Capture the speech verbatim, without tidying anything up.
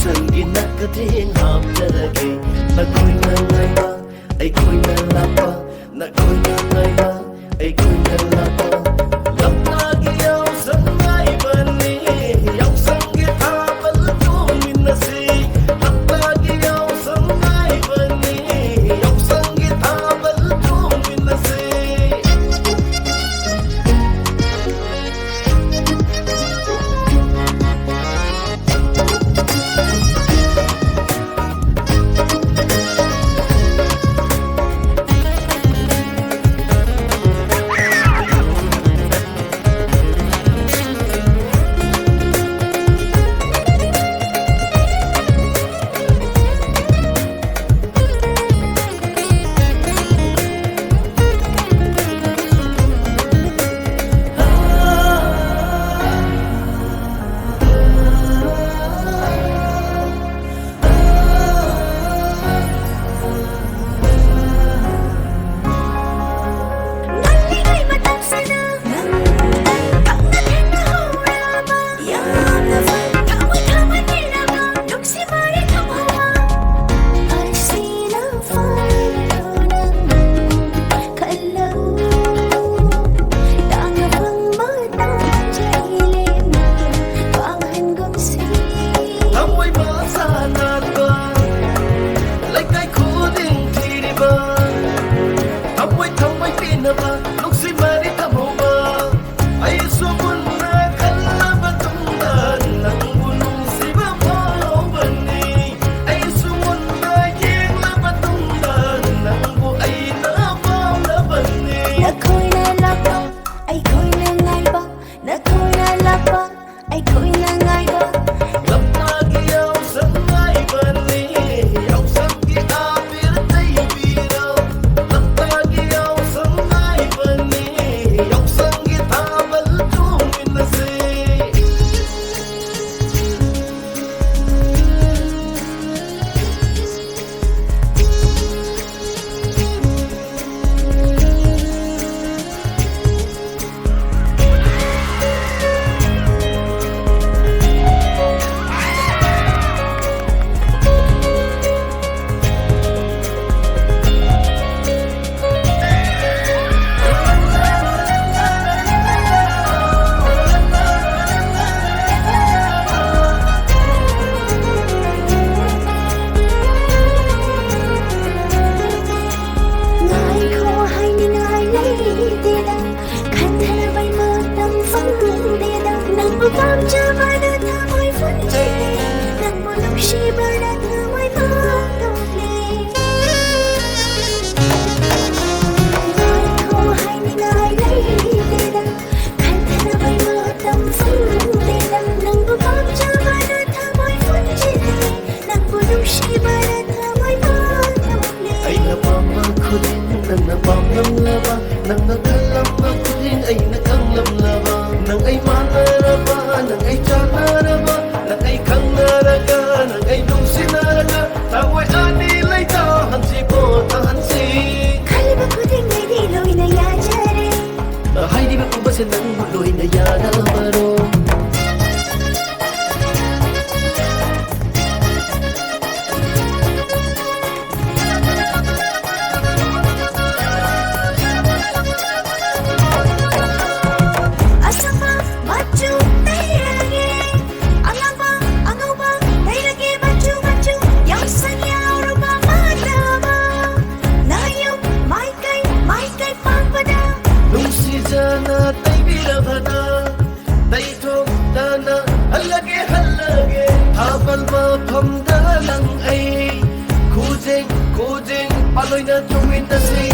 ꯅꯪꯒꯤ ꯅꯛꯀꯊꯦꯡ ꯍꯥꯞꯆꯔꯒꯦ꯫ ꯅꯈꯣꯏꯅ ꯉꯥꯏꯕ, ꯑꯩꯈꯣꯏꯅ ꯂꯥꯛꯄ, ꯅꯈꯣꯏꯅ ꯉꯥꯏꯕ, ꯑꯩꯈꯣꯏꯅ ꯂꯥꯛꯄ꯫ ꯂꯝꯂꯥꯒꯤ ꯌꯥꯎꯁꯪ ꯉꯥꯏꯕꯅꯤ, ꯌꯥꯎꯁꯪꯒꯤ ꯊꯥꯕꯜ ꯆꯣꯡꯃꯤꯟꯅꯁꯤ꯫ ꯂꯝꯂꯥꯒꯤ ꯌꯥꯎꯁꯪ ꯉꯥꯏꯕꯅꯤ, ꯌꯥꯎꯁꯪꯒꯤ ꯊꯥꯕꯜ ꯆꯣꯡꯃꯤꯟꯅꯁꯤ꯫ ꯅꯨꯡꯁꯤꯕꯅ ꯊꯃꯣꯏ ꯄꯥꯡꯊꯣꯛꯂꯦ꯫ ꯋꯥꯍꯩ ꯍꯥꯏꯅꯤꯡꯉꯥꯏ ꯂꯩꯇꯦꯗ, ꯈꯟꯊꯅꯕ ꯃꯇꯝ ꯐꯪꯗꯦꯗ꯫ ꯅꯪꯕꯨ ꯄꯥꯝꯖꯕꯅ ꯊꯃꯣꯏ ꯐꯨꯟꯖꯤꯜꯂꯦ, ꯅꯪꯕꯨ ꯅꯨꯡꯁꯤꯕꯅ ꯊꯃꯣꯏ ꯄꯥꯡꯊꯣꯛꯂꯦ꯫ ꯑꯩꯅ ꯄꯥꯝꯕ ꯈꯨꯗꯤꯡ ꯅꯪꯅ ꯄꯥꯝꯂꯝꯂꯕ, ꯅꯪꯅ ꯈꯜꯂꯝꯕ ꯈꯨꯗꯤꯡ ꯑꯩꯅ ꯈꯪꯂꯝꯂꯕ, ꯅꯪ ꯑꯩ ꯃꯥꯟꯅꯔꯕ, ꯅꯪ ꯑꯩ ꯆꯥꯟꯅꯔꯕ, ꯅꯪ ꯑꯩ ꯈꯪꯅꯔꯒ, ꯅꯪ ꯑꯩ ꯅꯨꯡꯁꯤꯅꯔꯒ, ꯊꯃꯣꯏ ꯑꯅꯤ ꯂꯩꯇ ꯍꯟꯁꯤꯀꯣ ꯇꯥꯍꯟꯁꯤ꯫ ꯈꯜꯂꯤꯕ ꯈꯨꯗꯤꯡ ꯑꯩꯗꯤ ꯂꯣꯏꯅ ꯌꯥꯖꯔꯦ꯫ ꯍꯥꯏꯔꯤꯕ ꯄꯨꯝꯕꯁꯦ ꯅꯪꯕꯨ ꯂꯣꯏꯅ ꯌꯥꯔꯕꯔꯣ? ꯑꯁꯪꯕ ꯃꯆꯨ ꯇꯩꯔꯒꯦ, ꯑꯉꯥꯡꯕ ꯑꯉꯧꯕ ꯇꯩꯔꯒꯦ, ꯃꯆꯨ ꯃꯆꯨ ꯌꯥꯎꯁꯪ ꯌꯥꯎꯔꯕ ꯃꯇꯝ, ꯅꯌꯨꯝ ꯃꯥꯏꯀꯩ ꯃꯥꯏꯀꯩ ꯄꯥꯛꯄꯗ ꯅꯨꯡꯁꯤꯖꯅ ꯇꯩꯕꯤꯔꯕꯗ ꯇꯩꯊꯣꯛꯇꯅ ꯍꯜꯂꯒꯦ, ꯍꯜꯂꯒꯦ꯫ ꯊꯥꯕꯜ ꯃꯐꯝꯗ ꯅꯪ ꯑꯩ ꯈꯨꯖꯦꯡ ꯈꯨꯖꯦꯡ ꯄꯥꯂꯣꯏꯅ ꯆꯨꯃꯤꯟꯅꯁꯤ꯫